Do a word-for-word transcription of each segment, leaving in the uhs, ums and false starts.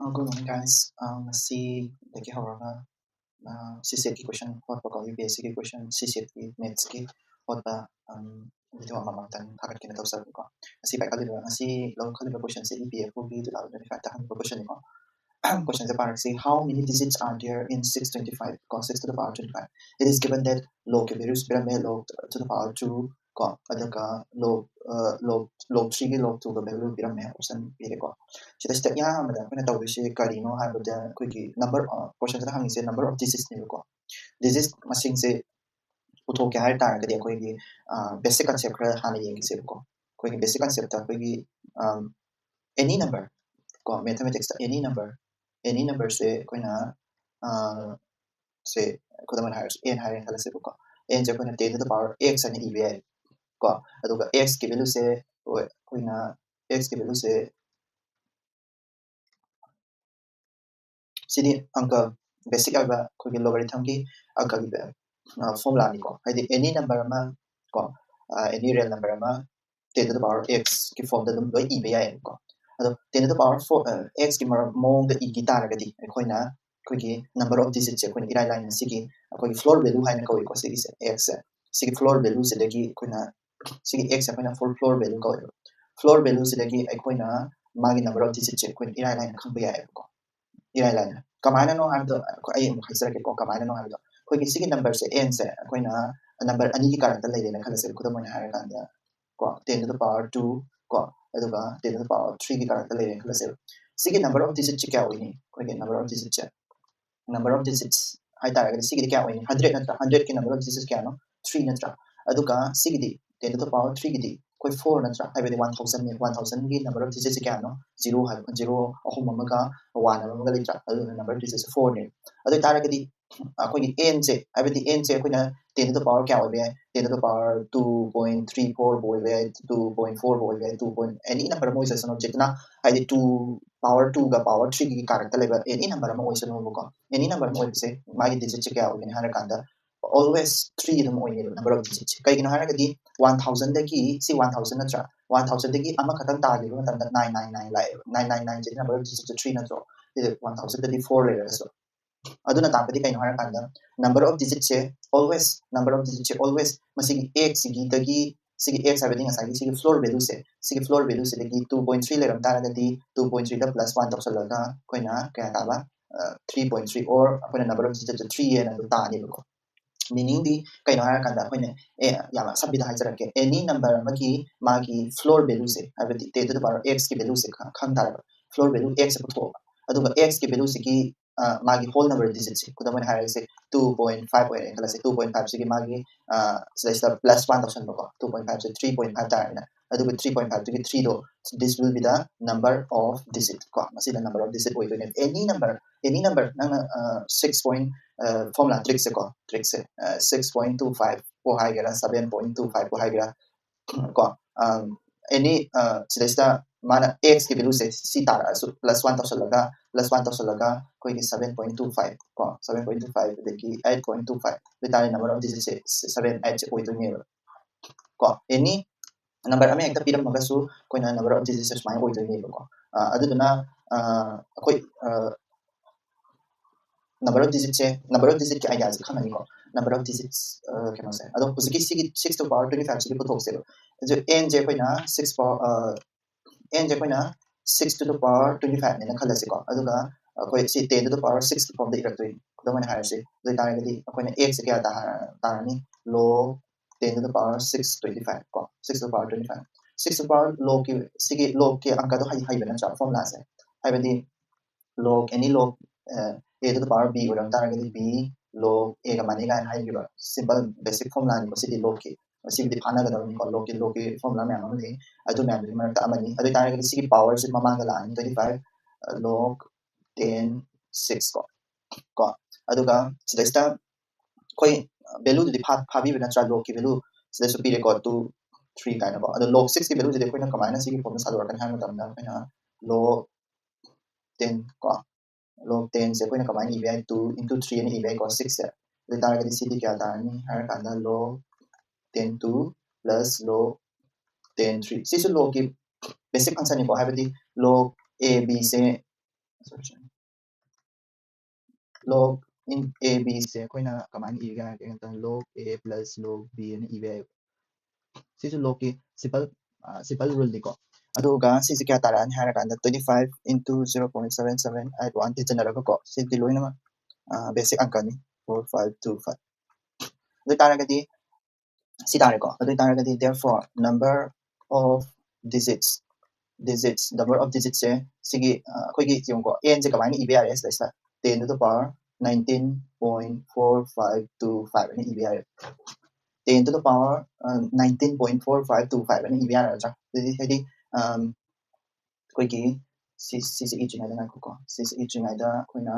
Uh, good morning, guys. Uh, ꯉꯁꯤꯗꯒꯤ ꯍꯧꯔꯒ ꯁꯤ ꯁꯦꯠꯀꯤ ꯀꯣꯏꯁꯟ ꯍꯣꯠꯄꯀꯣ, ꯌꯨ ꯄꯤ ꯑꯦꯁ ꯁꯤꯒꯤ ꯀꯣꯏꯁꯟ, ꯁꯤ ꯁꯦꯠꯀꯤ ꯃꯦꯠꯁꯀꯤ ꯍꯣꯠꯄ ꯚꯤꯗꯤꯑꯣ ꯑꯃꯃꯝꯇꯪ ꯊꯥꯒꯠꯀꯦꯅ ꯇꯧꯖꯕꯅꯤꯀꯣ꯫ ꯉꯁꯤ ꯄꯥꯏꯈꯠꯂꯤꯕ, ꯉꯁꯤ ꯂꯧꯈꯠꯂꯤꯕ ꯀꯣꯏꯁꯟꯁꯦ ꯏ ꯄꯤ ꯑꯦꯐ ꯑꯣꯒꯤ ꯇꯨ ꯊꯥꯎꯖꯟ ꯇ꯭ꯋꯦꯟꯇꯤ ꯐꯥꯏꯚꯇ ꯍꯪꯕ ꯀꯣꯏꯁꯟꯅꯤꯀꯣ꯫ ꯀꯣꯏꯁꯟꯁꯦ ꯄꯥꯔꯛꯁꯤ: How many digits are there in six twenty five? ꯀꯣ, six to the power twenty five. It is given that log ꯀꯤ values ꯄꯤꯔꯝꯃꯦ, log to the power two ꯀꯣ, ꯑꯗꯨꯒ log log log three ꯒꯤ log two ꯒ value ꯄꯤꯔꯝꯃꯦ, option ꯄꯤꯔꯦꯀꯣ꯫ ꯁꯤꯗꯩꯁꯤꯗ ꯑꯌꯥꯝꯕꯗ ꯑꯩꯈꯣꯏꯅ ꯇꯧꯗꯣꯏꯁꯦ ꯀꯔꯤꯅꯣ ꯍꯥꯏꯕꯗ, ꯑꯩꯈꯣꯏꯒꯤ ꯅꯝꯕꯔ ꯀꯣꯏꯁꯟꯁꯤꯗ ꯍꯪꯉꯤꯁꯦ number of digits ꯅꯦꯕꯀꯣ꯫ ꯗꯤꯖꯤꯠ ꯃꯁꯤꯡꯁꯦ ꯄꯨꯊꯣꯛꯀꯦ ꯍꯥꯏ ꯇꯥꯔꯒꯗꯤ ꯑꯩꯈꯣꯏꯒꯤ ꯕꯦꯁꯤꯛ ꯀꯟꯁꯦꯞ ꯈꯔ ꯍꯥꯟꯅ ꯌꯦꯡꯈꯤꯁꯦꯕꯀꯣ꯫ ꯑꯩꯈꯣꯏꯒꯤ ꯕꯦꯁꯤꯛ ꯀꯟꯁꯦꯞꯇ ꯑꯩꯈꯣꯏꯒꯤ any number ꯀꯣ, ꯃꯦꯊꯃꯦꯇꯤꯛꯁꯇ any number, any numberꯁꯦ ꯑꯩꯈꯣꯏꯅ ꯁꯦ, ꯈꯨꯗꯝ ꯑꯣꯏꯅ ꯍꯥꯏꯔꯁꯨ, ꯑꯦꯟ ꯍꯥꯏꯔꯦꯅ ꯈꯜꯂꯁꯦꯕꯀꯣ꯫ ꯑꯦꯟꯁꯦ ꯑꯩꯈꯣꯏꯅ ten to the power x ꯍꯥꯏꯅ ꯏꯕ ꯌꯥꯏ ꯀꯣ꯫ ꯑꯗꯨꯒ x ꯀꯤ valueꯁꯦ, ꯑꯩꯈꯣꯏꯅ x ꯀꯤ valueꯁꯦ ꯁꯤꯗꯤ ꯑꯪꯀ, ꯕꯦꯁꯤꯛ ꯑꯣꯏꯕ ꯑꯩꯈꯣꯏꯒꯤ ꯂꯣꯒꯥꯔꯤꯊꯝꯒꯤ ꯑꯪꯀꯒꯤ ꯐꯣꯔꯃꯨꯂꯥꯅꯤꯀꯣ꯫ ꯍꯥꯏꯗꯤ any number ꯑꯃ ꯀꯣ, any real number ꯑꯃ ten to the power x ꯀꯤ ꯐꯣꯔꯝꯗ ꯑꯗꯨꯝ ꯂꯣꯏ ꯏꯕ ꯌꯥꯏꯌꯦꯕꯀꯣ꯫ ꯑꯗꯣ ten to the power four x ꯀꯤ ꯃꯑꯣꯡꯗ ꯏꯈꯤ ꯇꯥꯔꯒꯗꯤ ꯑꯩꯈꯣꯏꯅ ꯑꯩꯈꯣꯏꯒꯤ number of digitsꯁꯦ ꯑꯩꯈꯣꯏꯅ ꯏꯔꯥꯏ ꯂꯥꯏꯅ ꯁꯤꯒꯤ ꯑꯩꯈꯣꯏꯒꯤ floor value ꯍꯥꯏꯅ ꯀꯧꯏꯀꯣ, ꯁꯤꯒꯤꯁꯦ, x ꯁꯦ, ꯁꯤꯒꯤ floor valueꯁꯤꯗꯒꯤ ꯑꯩꯈꯣꯏꯅ ꯁꯤꯒꯤ x ꯁꯦ ꯑꯩꯈꯣꯏꯅ floor floor value ꯀꯧꯋꯦꯕ꯫ Floor valueꯁꯤꯗꯒꯤ ꯑꯩꯈꯣꯏꯅ ꯃꯥꯒꯤ number of digitsꯁꯦ ꯑꯩꯈꯣꯏꯅ ꯏꯔꯥꯏ ꯂꯥꯏꯅ ꯈꯪꯕ ꯌꯥꯏꯌꯦꯕꯀꯣ꯫ ꯏꯔꯥꯏ ꯂꯥꯏꯅ ꯀꯃꯥꯏꯅꯅꯣ ꯍꯥꯏꯕꯗꯣ ꯑꯩꯈꯣꯏ, ꯑꯩ ꯑꯃꯨꯛ ꯍꯥꯏꯖꯔꯛꯀꯦꯀꯣ, ꯀꯃꯥꯏꯅꯅꯣ ꯍꯥꯏꯕꯗꯣ꯫ ꯑꯩꯈꯣꯏꯒꯤ ꯁꯤꯒꯤ numberꯁꯦ, n ꯁꯦ, ꯑꯩꯈꯣꯏꯅ number ꯑꯅꯤꯒꯤ ꯀꯥꯔꯛꯇ ꯂꯩꯔꯦꯅ ꯈꯜꯂꯁꯦꯕ꯫ ꯈꯨꯗꯝ ꯑꯣꯏꯅ ꯍꯥꯏꯔꯀꯥꯟꯗ ꯀꯣ, ten to the power two ꯀꯣ, ꯑꯗꯨꯒ ten to the power three ꯒꯤ ꯀꯥꯔꯛꯇ ꯂꯩꯔꯦꯅ ꯈꯜꯂꯁꯦꯕ꯫ ꯁꯤꯒꯤ number of digitsꯁꯦ ꯀꯌꯥ ꯑꯣꯏꯅꯤ? ꯑꯩꯈꯣꯏꯒꯤ number of digitsꯁꯦ, number of digits ꯍꯥꯏꯇꯥꯔꯒꯗꯤ ꯁꯤꯒꯤꯗꯤ ꯀꯌꯥ ꯑꯣꯏꯅꯤ? Hundred ꯅꯠꯇ꯭ꯔꯥ? Hundredꯀꯤ number of digits ꯀꯌꯥꯅꯣ? Three ꯅꯠꯇ꯭ꯔꯥ? ꯑꯗꯨꯒ ꯁꯤꯒꯤꯗꯤ ten to the power threeꯒꯤꯗꯤ ꯑꯩꯈꯣꯏ four ꯅꯠꯇ꯭ꯔꯥ? ꯍꯥꯏꯕꯗꯤ one thousandꯅꯦ꯫ One thousandꯒꯤ number of digitsꯁꯦ ꯀꯌꯥꯅꯣ? Zero ꯍꯥꯏꯕ, zero ꯑꯍꯨꯝ ꯑꯃꯒ one ꯑꯃꯒ ꯂꯩꯇ꯭ꯔꯥ? ꯑꯗꯨꯅ number of digitsꯁꯦ fourꯅꯦ꯫ ꯑꯗꯨ ꯑꯣꯏꯇꯥꯔꯒꯗꯤ ꯑꯩꯈꯣꯏꯒꯤ n ꯁꯦ, ꯍꯥꯏꯕꯗꯤ n ꯁꯦ ꯑꯩꯈꯣꯏꯅ ten to the power ꯀꯌꯥ ꯑꯣꯏꯕ ꯌꯥꯏ? Ten to the power two point three fourꯕꯨ ꯑꯣꯏꯕ ꯌꯥꯏ, two point fourꯕꯨ ꯑꯣꯏꯕ ꯌꯥꯏ, two point, any number ꯑꯃ ꯑꯣꯏꯖꯁꯅꯨ꯫ ꯍꯧꯖꯤꯛꯅ ꯍꯥꯏꯗꯤ two, power twoꯒ power threeꯒꯤ ꯀꯥꯔꯛꯇ ꯂꯩꯕ any number ꯑꯃ ꯑꯣꯏꯁꯅꯨꯕꯀꯣ꯫ Any number ꯑꯃ ꯑꯣꯏꯕꯁꯦ ꯃꯥꯒꯤ digitsꯁꯦ ꯀꯌꯥ ꯑꯣꯏꯒꯅꯤ ꯍꯥꯏꯔꯀꯥꯟꯗ always three ꯑꯗꯨꯝ ꯑꯣꯏꯅꯦꯕ number of digitsꯁꯦ꯫ ꯀꯩꯒꯤꯅꯣ ꯍꯥꯏꯔꯒꯗꯤ one thousandꯗꯒꯤ, ꯁꯤ one thousand ꯅꯠꯇ꯭ꯔꯥ? One thousandꯗꯒꯤ ꯑꯃꯈꯛꯇꯪ ꯇꯥꯈꯤꯕ ꯃꯇꯝꯗ nine nine nine ꯂꯥꯛꯑꯦꯕ. Nine nine nine CD number of digitꯁꯦ three ꯅꯠꯇ꯭ꯔꯣ? ꯁꯤꯗꯤ one thousandꯗꯗꯤ four ꯂꯩꯔꯒꯁꯨ. ꯑꯗꯨꯅ ꯇꯥꯛꯄꯗꯤ ꯀꯩꯅꯣ ꯍꯥꯏꯔꯀꯥꯟꯗ number of digitꯁꯦ always, number of digitꯁꯦ always ꯃꯁꯤꯒꯤ xꯁꯤꯒꯤꯗꯒꯤ, ꯁꯤꯒꯤ x ꯍꯥꯏꯕꯗꯤ ꯉꯁꯥꯏꯒꯤ ꯁꯤꯒꯤ floor valueꯁꯦ, ꯁꯤꯒꯤ floor valueꯁꯤꯗꯒꯤ two point three ꯂꯩꯔꯝ ꯇꯥꯔꯒꯗꯤ two point threeꯗ plus one ꯇꯧꯁꯜꯂꯒ ꯑꯩꯈꯣꯏꯅ ꯀꯌꯥ ꯇꯥꯕ? Three point three, or ꯑꯩꯈꯣꯏꯅ number of digitꯇ three ꯍꯥꯏꯅ ꯑꯗꯨ ꯇꯥꯅꯦꯕꯀꯣ. Meaningꯗꯤ ꯀꯩꯅꯣ ꯍꯥꯏꯔꯀꯥꯟꯗ ꯑꯩꯈꯣꯏꯅ ꯑꯦ, ꯌꯥꯝ ꯁꯝꯕꯤꯗ ꯍꯥꯏꯖꯔꯛꯀꯦ, any number ꯑꯃꯒꯤ ꯃꯥꯒꯤ floor valueꯁꯦ, ꯍꯥꯏꯕꯗꯤ ten to the power xꯀꯤ valueꯁꯦ ꯈꯪ ꯇꯥꯔꯕ, floor value xꯁꯦ ꯄꯨꯊꯣꯛꯑꯕ, ꯑꯗꯨꯒ xꯀꯤ valueꯁꯤꯒꯤ ꯃꯥꯒꯤ whole number digitꯁꯦ, ꯈꯨꯗꯝ ꯑꯣꯏꯅ ꯍꯥꯏꯔꯁꯦ, two point five ꯑꯣꯏꯔꯦ ꯈꯜꯂꯁꯦ. Two point fiveꯁꯤꯒꯤ ꯃꯥꯒꯤ ꯁꯤꯗꯩꯁꯤꯗ plus one ꯇꯧꯁꯟꯕꯀꯣ, two point fiveꯁꯦ three point five ꯇꯥꯔꯦꯅ. ꯑꯗꯨꯒ three point fiveꯇꯨꯒꯤ threeꯗꯣ, this will be the number of digit ꯀꯣ, ꯃꯁꯤꯅ number of digit ꯑꯣꯏꯗꯣꯏꯅꯦ. Any number, any number, ꯅꯪꯅ six point formula trickꯁꯦ ꯀꯣ, trickꯁꯦ six point two five ꯄꯨ ꯍꯥꯏꯒꯦꯔꯥ, seven point two five ꯄꯨ ꯍꯥꯏꯒꯦꯔꯥ ꯀꯣ, any ꯁꯤꯗꯩꯁꯤꯗ ꯃꯥꯅ xꯀꯤ valueꯁꯦ ꯁꯤ ꯇꯥꯔꯛꯑꯁꯨ plus one ꯇꯧꯁꯜꯂꯒ, plus one ꯇꯧꯁꯜꯂꯒ ꯑꯩꯈꯣꯏꯒꯤ seven point two five ꯀꯣ, seven point two five ꯑꯗꯒꯤ eight point two five ꯑꯗꯨ ꯇꯥꯔꯗꯤ number of digitꯁꯦ seven eightꯁꯦ ꯑꯣꯏꯗꯣꯏꯅꯦꯕ ꯀꯣ. Any number ꯑꯃ ꯍꯦꯛꯇ ꯄꯤꯔꯝꯃꯒꯁꯨ ꯑꯩꯈꯣꯏꯅ number of digitꯁꯦ ꯁꯨꯃꯥꯏꯅ ꯑꯣꯏꯗꯣꯏꯅꯦꯕꯀꯣ. ꯑꯗꯨꯗꯨꯅ ꯑꯩꯈꯣꯏ number of digitꯁꯦ, number of digitꯀꯤ ideaꯁꯦ ꯈꯪꯉꯅꯤꯀꯣ, number of digits ꯀꯩꯅꯣꯁꯦ. ꯑꯗꯣ ꯍꯧꯖꯤꯛꯀꯤ ꯁꯤꯒꯤ six to the power twenty fiveꯁꯤꯒꯤ ꯄꯨꯊꯣꯛꯁꯦꯕ. ꯑꯗꯨ nꯁꯦ ꯑꯩꯈꯣꯏꯅ six power, nꯁꯦ ꯑꯩꯈꯣꯏꯅ six to the power twenty fiveꯅꯦꯅ ꯈꯜꯂꯁꯤꯀꯣ. ꯑꯗꯨꯒ ꯑꯩꯈꯣꯏ ꯁꯤ ten to the power sixꯀꯤ formꯗ ꯏꯔꯛꯇꯣꯏꯅꯤ, ꯈꯨꯗꯝ ꯑꯣꯏꯅ ꯍꯥꯏꯔꯁꯤ. ꯑꯗꯨ ꯑꯣꯏꯇꯥꯔꯒꯗꯤ ꯑꯩꯈꯣꯏꯅ xꯁꯦ ꯀꯌꯥ ꯇꯥꯔꯅꯤ? Log ten to the power six twenty five ꯀꯣ, six to the power twenty five. Six to the power logꯀꯤ, ꯁꯤꯒꯤ logꯀꯤ ꯑꯪꯀꯗꯣ ꯍꯩꯕ ꯅꯠꯇ꯭ꯔꯥ, formulaꯁꯦ? ꯍꯥꯏꯕꯗꯤ log, any log a to the power b ꯑꯣꯏꯔꯝ ꯇꯥꯔꯒꯗꯤ b log aꯒ ꯃꯥꯟꯅꯩ ꯀꯥꯏꯅ ꯍꯥꯏꯈꯤꯕ simple basic formulaꯅꯤꯀꯣ ꯁꯤꯗꯤ logꯀꯤ. ꯁꯤꯕꯨꯗꯤ ꯐꯥꯅꯒꯗꯕꯅꯤꯀꯣ, logꯀꯤ, logꯀꯤ formula ꯃꯌꯥꯝ ꯑꯃ ꯂꯩ, ꯑꯗꯨ ꯃꯌꯥꯝꯗꯨꯒꯤ ꯃꯔꯛꯇ ꯑꯃꯅꯤ. ꯑꯗꯨ ꯑꯣꯏꯇꯥꯔꯒꯗꯤ ꯁꯤꯒꯤ powerꯁꯤ ꯃꯃꯥꯡꯗ ꯂꯥꯛꯑꯅꯤ, twenty five log ten six ꯀꯣ. ꯀꯣ, ꯑꯗꯨꯒ ꯁꯤꯗꯩꯁꯤꯗ ꯑꯩꯈꯣꯏ valueꯗꯨꯗꯤ ꯐꯥꯕꯤꯕ ꯅꯠꯇ꯭ꯔꯥ? Logꯀꯤ value ꯁꯤꯗꯁꯨ ꯄꯤꯔꯦꯀꯣ, two three ꯀꯥꯏꯅꯀꯣ. ꯑꯗꯣ log sixꯀꯤ valueꯗꯨꯗꯤ ꯑꯩꯈꯣꯏꯅ ꯀꯃꯥꯏꯅ ꯁꯤꯒꯤ formꯗ ꯁꯥꯗꯣꯔꯛꯀꯅꯤ ꯍꯥꯏꯕ ꯃꯇꯝꯗ ꯑꯩꯈꯣꯏꯅ log ten ꯀꯣ, log tenꯁꯦ ꯑꯩꯈꯣꯏꯅ ꯀꯃꯥꯏꯅ ꯏꯕ ꯌꯥꯏ? Two into three ꯑꯅ ꯏꯕ ꯌꯥꯏꯀꯣ, sixꯁꯦ. ꯑꯗꯨ ꯑꯣꯏꯇꯥꯔꯒꯗꯤ ꯁꯤꯗꯤ ꯀꯌꯥ ꯇꯥꯔꯅꯤ ꯍꯥꯏꯔꯀꯥꯟꯗ log ten two plus log ten three꯫ ꯁꯤꯁꯨ log ꯀꯤ basic function ꯅꯤꯀꯣ, ꯍꯥꯏꯕꯗꯤ log A B say, log in A B ꯁꯦ ꯑꯩꯈꯣꯏꯅ ꯀꯃꯥꯏꯅ ꯏꯒꯦ ꯍꯥꯏꯔꯒ log A plus log B ꯑꯅ ꯏꯕ ꯌꯥꯏ꯫ ꯁꯤꯁꯨ log ꯀꯤ simple simple rule ꯅꯤꯀꯣ꯫ ꯑꯗꯨꯒ ꯁꯤꯁꯦ ꯀꯌꯥ ꯇꯥꯔꯛꯑꯅꯤ ꯍꯥꯏꯔꯀꯥꯟꯗ twenty five into zero point seven seven eight one ꯊꯤꯖꯤꯟꯅꯔꯒꯀꯣ, ꯁꯤꯗꯤ ꯂꯣꯏꯅꯃꯛ basic ꯑꯪꯀꯅꯤ, four five two five꯫ ꯑꯗꯨ ꯑꯣꯏꯇꯥꯔꯒꯗꯤ ꯁꯤ ꯇꯥꯔꯦꯀꯣ꯫ ꯑꯗꯨ ꯑꯣꯏꯇꯥꯔꯒꯗꯤ therefore number of digits digits number of digits ꯁꯦ ꯁꯤꯒꯤ ꯑꯩꯈꯣꯏꯒꯤ ꯌꯦꯡꯉꯨꯀꯣ, n ꯁꯦ ꯀꯃꯥꯏꯅ ꯏꯕ ꯌꯥꯔꯦ ꯁꯤꯗꯩꯁꯤꯗ ten to the power nineteen point four five two five ꯑꯅ ꯏꯕ ꯌꯥꯔꯦ꯫ ten to the power nineteen point four five two five ꯑꯅ ꯏꯕ ꯌꯥꯔꯗ꯭ꯔꯥ? ꯑꯗꯨꯗꯤ ꯍꯥꯏꯗꯤ ꯑꯩꯈꯣꯏꯒꯤ ꯁꯤ ꯁꯤꯁꯦ ꯏꯗ꯭ꯔꯤꯉꯩꯗ ꯉꯥꯏꯈꯣꯀꯣ, ꯁꯤꯁꯦ ꯏꯗ꯭ꯔꯤꯉꯩꯗ ꯑꯩꯈꯣꯏꯅ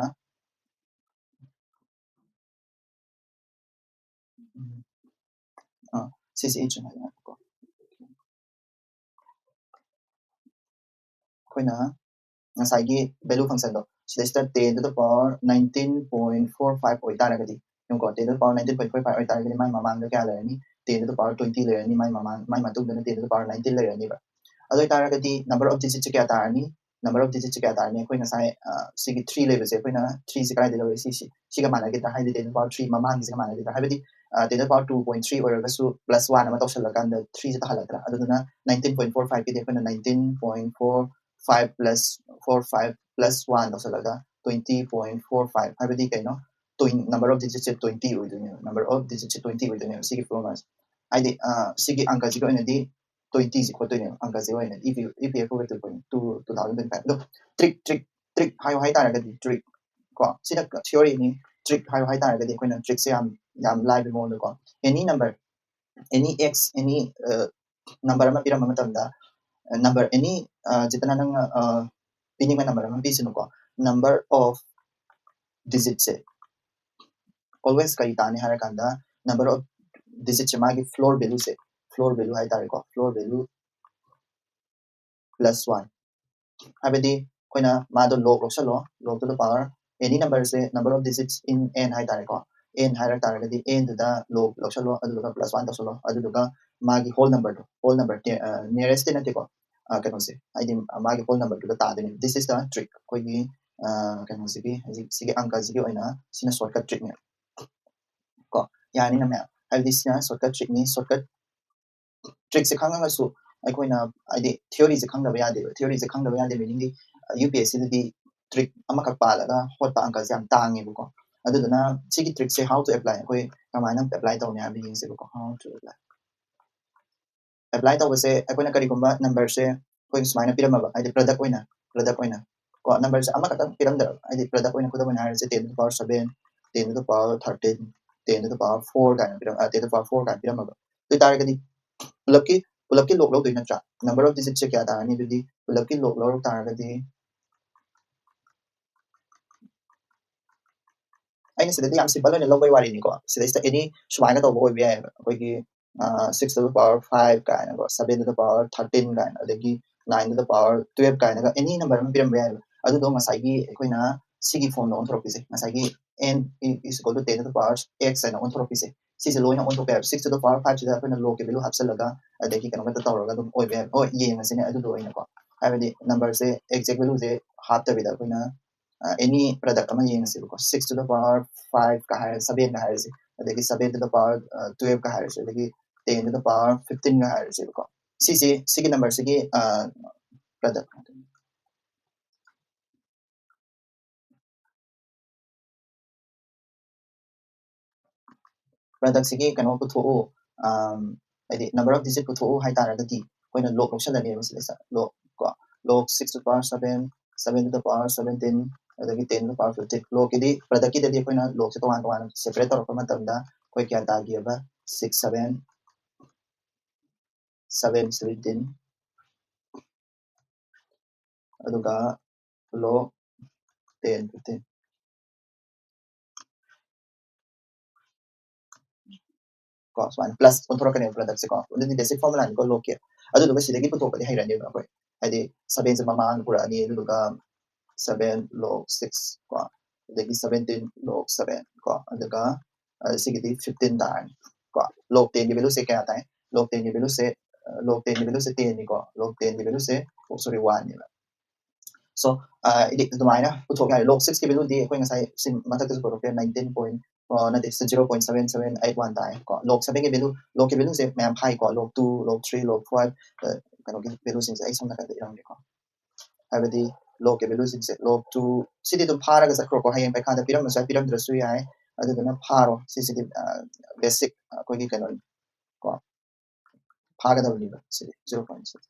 ꯁꯤꯁꯦ ꯏꯗ꯭ꯔꯤꯉꯩꯗ ꯉꯥꯏꯈꯣꯀꯣ꯫ ꯑꯩꯈꯣꯏꯅ ꯉꯁꯥꯏꯒꯤ value function ꯗꯣ ꯁꯤꯗꯩꯁꯤꯗ ten to the power nineteen point four five ꯑꯣꯏꯇꯥꯔꯒꯗꯤ, ꯌꯦꯡꯉꯨꯀꯣ, ten to the power nineteen point four five ꯑꯣꯏꯇꯥꯔꯒꯗꯤ ꯃꯥꯏ ꯃꯃꯥꯡꯗ ꯀꯌꯥ ꯂꯩꯔꯅꯤ? ten to the power twenty ꯂꯩꯔꯅꯤ꯫ ꯃꯥꯏ ꯃꯃꯥꯡ ꯃꯥꯏ ꯃꯇꯨꯡꯗꯅ ten to the power nineteen ꯂꯩꯔꯅꯤꯕ꯫ ꯑꯗꯨ ꯑꯣꯏꯇꯥꯔꯒꯗꯤ number of digits ꯁꯦ ꯀꯌꯥ ꯇꯥꯔꯅꯤ? Number of digits ꯁꯦ ꯀꯌꯥ ꯇꯥꯔꯅꯤ? ꯑꯩꯈꯣꯏ ꯉꯁꯥꯏ ꯁꯤꯒꯤ three ꯂꯩꯕꯁꯦ, ꯑꯩꯈꯣꯏꯅ three ꯁꯦ ꯀꯗꯥꯏꯗ ꯂꯧꯔꯦ? ꯁꯤ ꯁꯤ ꯁꯤꯒ ꯃꯥꯟꯅꯒꯗ꯭ꯔꯥ? ꯍꯥꯏꯗꯤ ten to the power three ꯃꯃꯥꯡꯒꯤꯁꯤꯒ ꯃꯥꯟꯅꯒꯗ꯭ꯔꯥ? ꯍꯥꯏꯕꯗꯤ ten to the power two point three ꯑꯣꯏꯔꯒꯁꯨ plus one ꯑꯃ ꯇꯧꯁꯜꯂꯀꯥꯟꯗ three ꯁꯦ ꯇꯥꯍꯜꯂꯛꯇ꯭ꯔꯥ? ꯑꯗꯨꯗꯨꯅ nineteen point four five ꯀꯤꯗꯤ ꯑꯩꯈꯣꯏꯅ nineteen point four five plus four five plus one ꯇꯧꯁꯜꯂꯒ twenty point four five, ꯍꯥꯏꯕꯗꯤ ꯀꯩꯅꯣ, number of digits say twenty ꯑꯣꯏꯗꯣꯏꯅꯦꯕ꯫ Number of digits say twenty ꯑꯣꯏꯗꯣꯏꯅꯦꯕ ꯁꯤꯒꯤ formula ꯁꯦ꯫ ꯍꯥꯏꯗꯤ ꯁꯤꯒꯤ ꯑꯪꯀꯁꯤꯒꯤ ꯑꯣꯏꯅꯗꯤ twenty ꯁꯤ ꯈꯣꯠꯇꯣꯏꯅꯦꯕ, ꯑꯪꯀꯁꯤꯒꯤ ꯑꯣꯏꯅꯗꯤ꯫ E P F O two point two two thousand twenty five꯫ ꯑꯗꯣ trick trick trick ꯍꯥꯏꯌꯣ ꯍꯥꯏꯇꯥꯔꯒꯗꯤ trick ꯀꯣ, ꯁꯤꯅ theory ꯅꯤ꯫ Trick ꯍꯥꯏꯌꯣ ꯍꯥꯏꯇꯥꯔꯒꯗꯤ ꯑꯩꯈꯣꯏꯅ trick ꯁꯦ ꯌꯥꯝ ꯌꯥꯝ ꯂꯥꯏꯕ ꯃꯑꯣꯡꯗꯀꯣ, any number, any x, any number ꯑꯃ ꯄꯤꯔꯝꯕ ꯃꯇꯝꯗ, number any ꯖꯤꯇꯅ ꯅꯪꯅ ꯄꯤꯅꯤꯡꯕ number ꯑꯃ ꯄꯤꯁꯅꯨꯀꯣ, number of digits say always ꯀꯔꯤ ꯇꯥꯅꯤ ꯍꯥꯏꯔꯀꯥꯟꯗ number of digits ꯁꯦ ꯃꯥꯒꯤ floor value ꯁꯦ, floor value ꯍꯥꯏꯇꯥꯔꯦꯀꯣ, floor value plus one꯫ ꯍꯥꯏꯕꯗꯤ ꯑꯩꯈꯣꯏꯅ ꯃꯥꯗꯣ log ꯂꯧꯁꯜꯂꯣ, log to the power any number say number of digits in n ꯍꯥꯏꯇꯥꯔꯦꯀꯣ꯫ N ꯍꯥꯏꯔꯛ ꯇꯥꯔꯒꯗꯤ N ꯗꯨꯗ log ꯂꯧꯁꯜꯂꯣ, ꯑꯗꯨꯗꯨꯒ plus one ꯇꯧꯁꯜꯂꯣ, ꯑꯗꯨꯗꯨꯒ ꯃꯥꯒꯤ whole number ꯗꯣ, whole number ꯇꯦ-, ꯑ, nearest ꯇꯤ ꯅꯠꯇꯦꯀꯣ, ꯑ, ꯀꯩꯅꯣꯁꯦ, ꯍꯥꯏꯗꯤ ꯃꯥꯒꯤ whole number ꯗꯨꯗ ꯇꯥꯗꯣꯏꯅꯦ꯫ This is the trick. ꯑꯩꯈꯣꯏꯒꯤ, ꯑ, ꯀꯩꯅꯣꯁꯤꯒꯤ, ꯍꯧꯖꯤꯛ ꯁꯤꯒꯤ ꯑꯪꯀꯁꯤꯒꯤ ꯑꯣꯏꯅ ꯁꯤꯅ shortcut trick ꯅꯦ꯫ ꯀꯣ, ꯌꯥꯅꯤꯅ ꯃꯌꯥꯝ? ꯍꯥꯏꯕꯗꯤ ꯁꯤꯅ shortcut trick ꯅꯤ, shortcut trick ꯁꯦ ꯈꯪꯉꯒꯁꯨ ꯑꯩꯈꯣꯏꯅ, ꯍꯥꯏꯗꯤ theory ꯁꯦ ꯈꯪꯗꯕ ꯌꯥꯗꯦꯕ꯫ Theory ꯁꯦ ꯈꯪꯗꯕ ꯌꯥꯗꯦ meaning ꯗꯤ, UPSC ꯗꯗꯤ trick ꯑꯃꯈꯛ ꯄꯥꯜꯂꯒ ꯍꯣꯠꯄ ꯑꯪꯀꯁꯦ ꯌꯥꯝ ꯇꯥꯡꯉꯦꯕꯀꯣ꯫ ꯑꯗꯨꯗꯨꯅ ꯁꯤꯒꯤ trick say how to apply, ꯑꯩꯈꯣꯏ ꯀꯃꯥꯏꯅ apply ꯇꯧꯅꯤ ꯍꯥꯏꯕꯗꯨ ꯌꯦꯡꯁꯦꯕꯀꯣ꯫ How to apply? Apply ꯇꯧꯕꯁꯦ ꯑꯩꯈꯣꯏꯅ ꯀꯔꯤꯒꯨꯝꯕ number ꯁꯦ ꯑꯩꯈꯣꯏ ꯁꯨꯃꯥꯏꯅ ꯄꯤꯔꯝꯃꯕ, ꯍꯥꯏꯗꯤ product ꯑꯣꯏꯅ, product ꯑꯣꯏꯅ ꯀꯣ, number ꯁꯦ ꯑꯃꯈꯛꯇꯪ ꯄꯤꯔꯝꯗꯕ, ꯍꯥꯏꯗꯤ product ꯑꯣꯏꯅ ꯈꯨꯗꯝ ꯑꯣꯏꯅ ꯍꯥꯏꯔꯁꯦ, ten to the power seven, ten to the power thirteen, ten to the power four ꯀꯥꯏꯅ ꯄꯤꯔꯝ-, ꯑ, ten to the power four ꯀꯥꯏꯅ ꯄꯤꯔꯝꯃꯕ꯫ ꯑꯗꯨ ꯑꯣꯏ ꯇꯥꯔꯒꯗꯤ ꯄꯨꯂꯞꯀꯤ, ꯄꯨꯂꯞꯀꯤ log ꯂꯧꯗꯣꯏ ꯅꯠꯇ꯭ꯔꯥ? Number of digit ꯁꯦ ꯀꯌꯥ ꯇꯥꯔꯅꯤ? ꯑꯗꯨꯗꯤ ꯄꯨꯂꯞꯀꯤ log ꯂꯧꯔꯛ ꯇꯥꯔꯒꯗꯤ ꯑꯩꯅ ꯁꯤꯗꯗꯤ ꯌꯥꯝ simple ꯑꯣꯏꯅ ꯂꯧꯕꯩ ꯋꯥꯔꯤꯅꯤꯀꯣ꯫ ꯁꯤꯗꯩꯁꯤꯗ any ꯁꯨꯃꯥꯏꯅ ꯇꯧꯕ ꯑꯣꯏꯕ ꯌꯥꯏꯑꯕ꯫ ꯑꯩꯈꯣꯏꯒꯤ, ꯑ, six to the power five ꯀꯥꯏꯅꯀꯣ, seven to the power thirteen ꯀꯥꯏꯅ, ꯑꯗꯒꯤ nine to the power twelve ꯀꯥꯏꯅꯒ any number ꯑꯃ ꯄꯤꯔꯝꯕ ꯌꯥꯏꯑꯕ꯫ ꯑꯗꯨꯗꯣ ꯉꯁꯥꯏꯒꯤ ꯑꯩꯈꯣꯏꯅ ꯁꯤꯒꯤ form ꯗ ꯑꯣꯟꯊꯣꯔꯛꯄꯤꯁꯦ, ꯉꯁꯥꯏꯒꯤ n is equal to ten to the power x ꯍꯥꯏꯅ ꯑꯣꯟꯊꯣꯔꯛꯄꯤꯁꯦ, ꯁꯤꯁꯦ ꯂꯣꯏꯅ ꯑꯣꯟꯊꯣꯛꯄ ꯌꯥꯏꯕ꯫ Six to the power five ꯁꯤꯗ ꯑꯩꯈꯣꯏꯅ log ꯀꯤ value ꯍꯥꯞꯆꯜꯂꯒ, ꯑꯗꯒꯤ ꯀꯩꯅꯣ ꯈꯛꯇ ꯇꯧꯔꯒ ꯑꯗꯨꯝ ꯑꯣꯏꯕ ꯌꯥꯏꯕ꯫ ꯍꯣꯏ, ꯌꯦꯡꯉꯁꯤꯅꯦ ꯑꯗꯨꯗꯣ ꯑꯣꯏꯅꯀꯣ꯫ ꯍꯥꯏꯕꯗꯤ number ꯁꯦ exact value ꯁꯦ ꯍꯥꯞꯇꯕꯤꯗ ꯑꯩꯈꯣꯏꯅ, ꯑ, any product ꯑꯃ ꯌꯦꯡꯉꯁꯦꯕꯀꯣ꯫ Six to the power five ꯀ ꯍꯥꯏꯔ, seven ꯀ ꯍꯥꯏꯔꯁꯦ, ꯑꯗꯒꯤ seven to the power, ꯑ, twelve ꯀ ꯍꯥꯏꯔꯁꯦ, ꯑꯗꯒꯤ ten to the power fifteen ꯀ ꯍꯥꯏꯔꯁꯦꯕꯀꯣ꯫ ꯁꯤꯁꯦ, ꯁꯤꯒꯤ number ꯁꯤꯒꯤ, ꯑ, product product ꯁꯤꯒꯤ ꯀꯩꯅꯣ ꯄꯨꯊꯣꯛꯎ, ꯑꯝ, ꯍꯥꯏꯗꯤ number of digit ꯄꯨꯊꯣꯛꯎ ꯍꯥꯏ ꯇꯥꯔꯒꯗꯤ ꯑꯩꯈꯣꯏꯅ log ꯂꯧꯁꯜꯂꯅꯦꯕ ꯁꯤꯗꯩꯁꯤꯗ꯫ Log ꯀꯣ, log six to the power seven, seven to the power seventeen, ꯑꯗꯒꯤ ten to the power fifteen꯫ Log ꯀꯤꯗꯤ, product ꯀꯤꯗꯗꯤ ꯑꯩꯈꯣꯏꯅ log ꯁꯦ ꯇꯣꯉꯥꯟ ꯇꯣꯉꯥꯟꯅ separate ꯇꯧꯔꯛꯄ ꯃꯇꯝꯗ ꯑꯩꯈꯣꯏ ꯀꯌꯥ ꯇꯥꯒꯦꯕ? Six seven, seven seventeen, ꯑꯗꯨꯒ log ten fifteen꯫ ꯀꯣ, ꯁꯨꯃꯥꯏꯅ plus ꯑꯣꯟꯊꯣꯔꯛꯀꯅꯦꯕ product ꯁꯦ ꯀꯣ꯫ ꯑꯗꯨꯗꯤ basic formula ꯅꯤꯀꯣ log ꯀꯤ꯫ ꯑꯗꯨꯗꯨꯒ ꯁꯤꯗꯒꯤ ꯄꯨꯊꯣꯛꯄꯗꯤ ꯍꯩꯔꯅꯦꯕ ꯑꯩꯈꯣꯏ꯫ ꯍꯥꯏꯗꯤ seven ꯁꯦ ꯃꯃꯥꯡ ꯄꯨꯔꯛꯑꯅꯤ, ꯑꯗꯨꯗꯨꯒ seven log six ꯀꯣ, ꯑꯗꯒꯤ seventeen log seven ꯀꯣ, ꯑꯗꯨꯒ ꯑ, ꯁꯤꯒꯤꯗꯤ fifteen ꯇꯥꯔꯅꯤ ꯀꯣ꯫ Log ten ꯒꯤ value ꯁꯦ ꯀꯌꯥ ꯇꯥꯏ? Log ten ꯒꯤ value ꯁꯦ, ꯑ, log ten ꯒꯤ value ꯁꯦ ten ꯅꯤꯀꯣ, log ten ꯒꯤ value ꯁꯦ, oh, sorry, one ꯅꯦꯕ꯫ So, ꯑ, ꯍꯥꯏꯗꯤ ꯑꯗꯨꯃꯥꯏꯅ ꯄꯨꯊꯣꯛ ꯌꯥꯔꯦ꯫ Log six ꯀꯤ value ꯗꯤ ꯑꯩꯈꯣꯏ ꯉꯁꯥꯏ ꯁꯤ ꯃꯊꯛꯇꯁꯨ ꯄꯨꯊꯣꯛꯈ꯭ꯔꯦ, nineteen point, ꯑ, ꯅꯠꯇꯦ, zero point seven seven eight one ꯇꯥꯏ ꯀꯣ꯫ Log seven ꯒꯤ value, log ꯀꯤ value ꯁꯦ ꯃꯌꯥꯝ ꯐꯥꯏꯀꯣ, log two, log three, log five, ꯑ, ꯀꯩꯅꯣꯒꯤ value ꯁꯤꯡꯁꯦ ꯑꯩ ꯁꯣꯝ ꯅꯥꯀꯟꯗ ꯏꯔꯝꯒꯦꯀꯣ꯫ ꯍꯥꯏꯕꯗꯤ log ꯀꯤ value ꯁꯤꯡꯁꯦ, log two, ꯁꯤꯗꯤ ꯑꯗꯨꯝ ꯐꯥꯔꯒ ꯆꯠꯈ꯭ꯔꯣꯀꯣ, ꯍꯌꯦꯡ ꯄꯩꯈꯥꯗ ꯄꯤꯔꯝꯕꯁꯨ ꯌꯥꯏ, ꯄꯤꯔꯝꯗ꯭ꯔꯁꯨ ꯌꯥꯏ, ꯑꯗꯨꯗꯨꯅ ꯐꯥꯔꯣ꯫ ꯁꯤꯁꯤꯗꯤ, ꯑ, basic ꯑꯩꯈꯣꯏꯒꯤ ꯀꯩꯅꯣꯅꯤ ꯀꯣ, ꯐꯥꯒꯗꯕꯅꯤꯕ ꯁꯤꯗꯤ zero point six꯫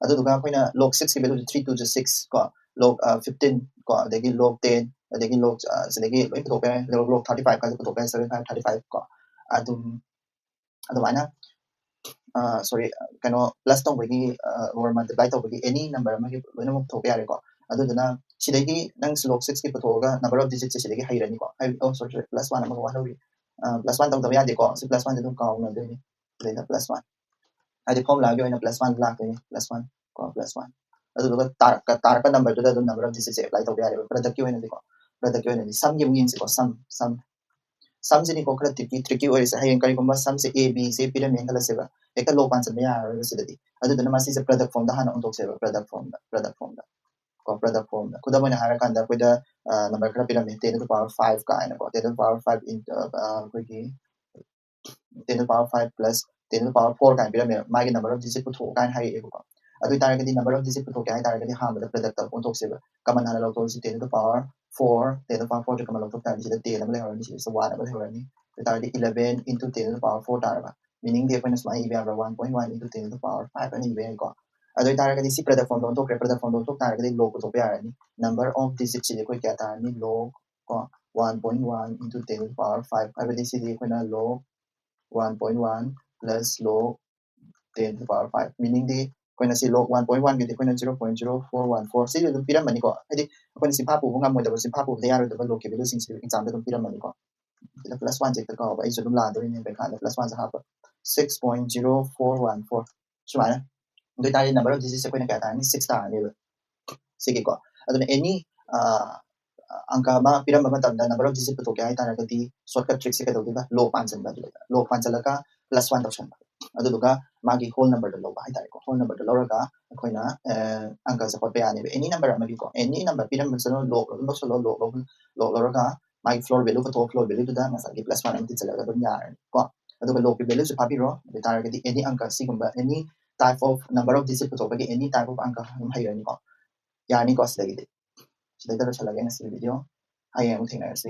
ꯑꯗꯨꯗꯨꯒ ꯑꯩꯈꯣꯏꯅ log six ꯀꯤ value three two six ꯀꯣ, log, ꯑ, fifteen ꯀꯣ, ꯑꯗꯒꯤ log ten, ꯑꯗꯒꯤ log, ꯑ, ꯁꯤꯗꯒꯤ ꯂꯣꯏ ꯄꯨꯊꯣꯛꯄ ꯌꯥꯏ, log, log thirty five ꯀꯥꯏꯁꯦ ꯄꯨꯊꯣꯛꯄ ꯌꯥꯏ, seven five, thirty five ꯀꯣ, ꯑꯗꯨꯝ ꯑꯗꯨꯃꯥꯏꯅ, ꯑ, sorry, ꯑ, ꯀꯩꯅꯣ, plus ꯇꯧꯕꯒꯤ, ꯑ, or multiply ꯇꯧꯕꯒꯤ any number ꯑꯃꯒꯤ ꯂꯣꯏꯅꯃꯛ ꯄꯨꯊꯣꯛꯄ ꯌꯥꯔꯦꯀꯣ꯫ ꯑꯗꯨꯗꯨꯅ ꯁꯤꯗꯒꯤ ꯅꯪ log six ꯀꯤ ꯄꯨꯊꯣꯛꯑꯒ number of digit ꯁꯦ ꯁꯤꯗꯒꯤ ꯍꯩꯔꯅꯤꯀꯣ꯫ ꯍꯥꯏꯕꯗꯤ, oh, sorry, sorry, plus one ꯑꯃꯒ ꯋꯥꯠꯍꯧꯔꯤ꯫ ꯑ, plus one ꯇꯧꯗꯕ ꯌꯥꯗꯦꯀꯣ꯫ ꯁꯤ plus one ꯁꯦ ꯑꯗꯨꯝ ꯀꯥꯎꯅꯗꯣꯏꯅꯤ꯫ ꯑꯗꯩꯗ plus one꯫ ꯍꯥꯏꯗꯤ formula ꯒꯤ ꯑꯣꯏꯅ plus one ꯂꯥꯛꯇꯣꯏꯅꯤ, plus one ꯀꯣ, plus one꯫ ꯑꯗꯨꯗꯨꯒ ꯇꯥꯔꯛꯄ, ꯇꯥꯔꯛꯄ number ꯗꯨꯗ ꯑꯗꯨꯝ number of digit say apply ꯇꯧꯕ ꯌꯥꯔꯦꯕ, product ꯀꯤ ꯑꯣꯏꯅꯗꯤꯀꯣ꯫ Product ꯀꯤ ꯑꯣꯏꯅꯗꯤ sum ꯒꯤ ꯑꯃꯨꯛ ꯌꯦꯡꯁꯤꯀꯣ, sum, sum꯫ Sum ꯁꯤꯅꯤꯀꯣ ꯈꯔ tricky, tricky ꯑꯣꯏꯔꯤꯁꯦ꯫ ꯍꯌꯦꯡ ꯀꯔꯤꯒꯨꯝꯕ sum say A, B, C ꯄꯤꯔꯝꯃꯦꯅ ꯈꯜꯂꯁꯦꯕ, ꯍꯦꯛꯇ log one ꯆꯟꯕ ꯌꯥꯔꯔꯣꯏꯕ ꯁꯤꯗꯗꯤ꯫ ꯑꯗꯨꯗꯨꯅ ꯃꯁꯤꯁꯦ product form ꯗ ꯍꯥꯟꯅ ꯑꯣꯟꯊꯣꯛꯁꯦꯕ, product form ꯗ, product form ꯗ ꯀꯣ, product form ꯗ꯫ ꯈꯨꯗꯝ ꯑꯣꯏꯅ ꯍꯥꯏꯔꯀꯥꯟꯗ ꯑꯩꯈꯣꯏꯗ, ꯑ, number ꯈꯔ ꯄꯤꯔꯝꯃꯦ, ten to the power five ꯀꯥꯏꯅꯀꯣ, ten to the power five into, ꯑ, ꯑꯩꯈꯣꯏꯒꯤ ten to the power five plus ten to the power four ꯀꯥꯏꯅ ꯄꯤꯔꯝꯃꯦꯕ, ꯃꯥꯒꯤ number of digit ꯄꯨꯊꯣꯛꯑꯣ ꯀꯥꯏꯅ ꯍꯥꯏꯔꯛꯑꯦꯕꯀꯣ꯫ ꯑꯗꯨ ꯑꯣꯏꯇꯥꯔꯒꯗꯤ number of digit ꯄꯨꯊꯣꯛꯀꯦ ꯍꯥꯏꯇꯥꯔꯒꯗꯤ ꯑꯍꯥꯟꯕꯗ product ꯇ ꯑꯣꯟꯊꯣꯛꯁꯦꯕ꯫ Common ꯍꯥꯟꯅ ꯂꯧꯊꯣꯛꯑꯁꯤ, ten to the power four, ten to the power four say common ꯂꯧꯊꯣꯛ ꯇꯥꯔꯗꯤ ꯁꯤꯗ ten ꯑꯃ ꯂꯩꯍꯧꯔꯅꯤ, ꯁꯤꯗ one ꯑꯃ ꯂꯩꯍꯧꯔꯅꯤ꯫ ꯑꯗꯨ ꯑꯣꯏꯇꯥꯔꯗꯤ eleven into ten to the power four ꯇꯥꯔꯕ꯫ Meaning ꯗꯤ ꯑꯩꯈꯣꯏꯅ ꯁꯨꯃꯥꯏꯅ ꯏꯕ ꯌꯥꯕ꯭ꯔꯥ? One point one into ten to the power five ꯑꯅ ꯏꯕ ꯌꯥꯏꯀꯣ꯫ ꯑꯗꯨ ꯑꯣꯏꯇꯥꯔꯒꯗꯤ ꯁꯤ product form ꯗ ꯑꯣꯟꯊꯣꯛꯈ꯭ꯔꯦ, product form ꯗ ꯑꯣꯟꯊꯣꯛ ꯇꯥꯔꯒꯗꯤ log ꯄꯨꯊꯣꯛꯄ ꯌꯥꯔꯅꯤ꯫ Number of digit ꯁꯤꯗꯤ ꯑꯩꯈꯣꯏ ꯀꯌꯥ ꯇꯥꯔꯅꯤ? Log ꯀꯣ, one point one into ten to the power five, ꯍꯥꯏꯕꯗꯤ ꯁꯤꯗꯤ ꯑꯩꯈꯣꯏꯅ log one point one plus log ten to the power five, meaning ꯗꯤ ꯑꯩꯈꯣꯏꯅ ꯁꯤ log one point one ꯒꯤꯗꯤ ꯑꯩꯈꯣꯏꯅ zero point zero four one four ꯁꯤꯗꯤ ꯑꯗꯨꯝ ꯄꯤꯔꯝꯃꯅꯤꯀꯣ꯫ ꯍꯥꯏꯗꯤ ꯑꯩꯈꯣꯏꯅ ꯆꯤꯟꯐꯥ ꯄꯨꯕ ꯉꯝꯃꯣꯏꯗꯕ, ꯆꯤꯟꯐꯥ ꯄꯨꯕꯗ ꯌꯥꯔꯣꯏꯗꯕ log ꯀꯤ value ꯁꯤꯡꯁꯤ exam ꯗ ꯑꯗꯨꯝ ꯄꯤꯔꯝꯃꯅꯤꯀꯣ꯫ ꯁꯤꯗ plus one ꯁꯦ ꯍꯦꯛꯇ ꯀꯥꯎꯕ, ꯑꯩꯁꯨ ꯑꯗꯨꯝ ꯂꯥꯟꯗꯣꯏꯅꯦ ꯄꯩꯈꯥꯗ plus one ꯁꯦ ꯍꯥꯞꯄ꯫ Six point zero four one four ꯁꯨꯃꯥꯏꯅ ꯑꯗꯨ ꯑꯣꯏꯇꯥꯔꯗꯤ number of digits ꯑꯩꯈꯣꯏꯅ ꯀꯌꯥ ꯇꯥꯔꯅꯤ? Six ꯇꯥꯔꯅꯦꯕ꯫ ꯁꯤꯒꯤꯀꯣ꯫ ꯑꯗꯨꯅ any ꯑꯪꯀ ꯑꯃ ꯄꯤꯔꯝꯕ ꯃꯇꯝꯗ number of digit ꯄꯨꯊꯣꯛꯀꯦ ꯍꯥꯏꯇꯥꯔꯒꯗꯤ shortcut trickꯁꯦ ꯀꯩꯗꯧꯗꯣꯏꯕ? Log ꯄꯥꯟꯁꯤꯟꯕ ꯑꯗꯨꯗ log ꯄꯥꯟꯁꯤꯜꯂꯒ plus one ꯇꯧꯁꯟꯕ꯫ ꯑꯗꯨꯗꯨꯒ ꯃꯥꯒꯤ whole numberꯗꯣ ꯂꯧꯕ ꯍꯥꯏꯇꯥꯔꯦꯀꯣ꯫ Whole numberꯗꯣ ꯂꯧꯔꯒ ꯑꯩꯈꯣꯏꯅ ꯑꯪꯀꯁꯦ ꯍꯣꯠꯄ ꯌꯥꯅꯦꯕ꯫ Any number ꯑꯃꯒꯤꯀꯣ, any number ꯄꯤꯔꯝꯕꯁꯤꯅ log ꯑꯗꯨꯝ ꯂꯧꯁꯜꯂꯣ꯫ Log log ꯂꯧꯔꯒ ꯃꯥꯒꯤ floor value ꯄꯨꯊꯣꯛꯑꯣ꯫ Floor valueꯗꯨꯗ ꯉꯁꯥꯏꯒꯤ plus one ꯑꯃ ꯊꯤꯟꯖꯤꯜꯂꯒ ꯑꯗꯨꯝ ꯌꯥꯔꯅꯤꯀꯣ꯫ ꯑꯗꯨꯒ logꯀꯤ valueꯁꯦ ꯐꯥꯕꯤꯔꯣ꯫ ꯑꯗꯨ ꯑꯣꯏꯇꯥꯔꯒꯗꯤ any ꯑꯪꯀ ꯁꯤꯒꯨꯝꯕ any type of number of digit ꯄꯨꯊꯣꯛꯄꯒꯤ any type of ꯑꯪꯀ ꯑꯗꯨꯝ ꯍꯩꯔꯅꯤꯀꯣ꯫ ꯌꯥꯔꯅꯤꯀꯣ꯫ ꯁꯤꯗꯒꯤꯗꯤ ꯁꯤꯗꯩꯗ ꯂꯣꯏꯁꯤꯜꯂꯒꯦ ꯉꯁꯤꯒꯤ video꯫ ꯍꯌꯦꯡ ꯑꯃꯨꯛ ꯊꯦꯡꯅꯔꯁꯤ꯫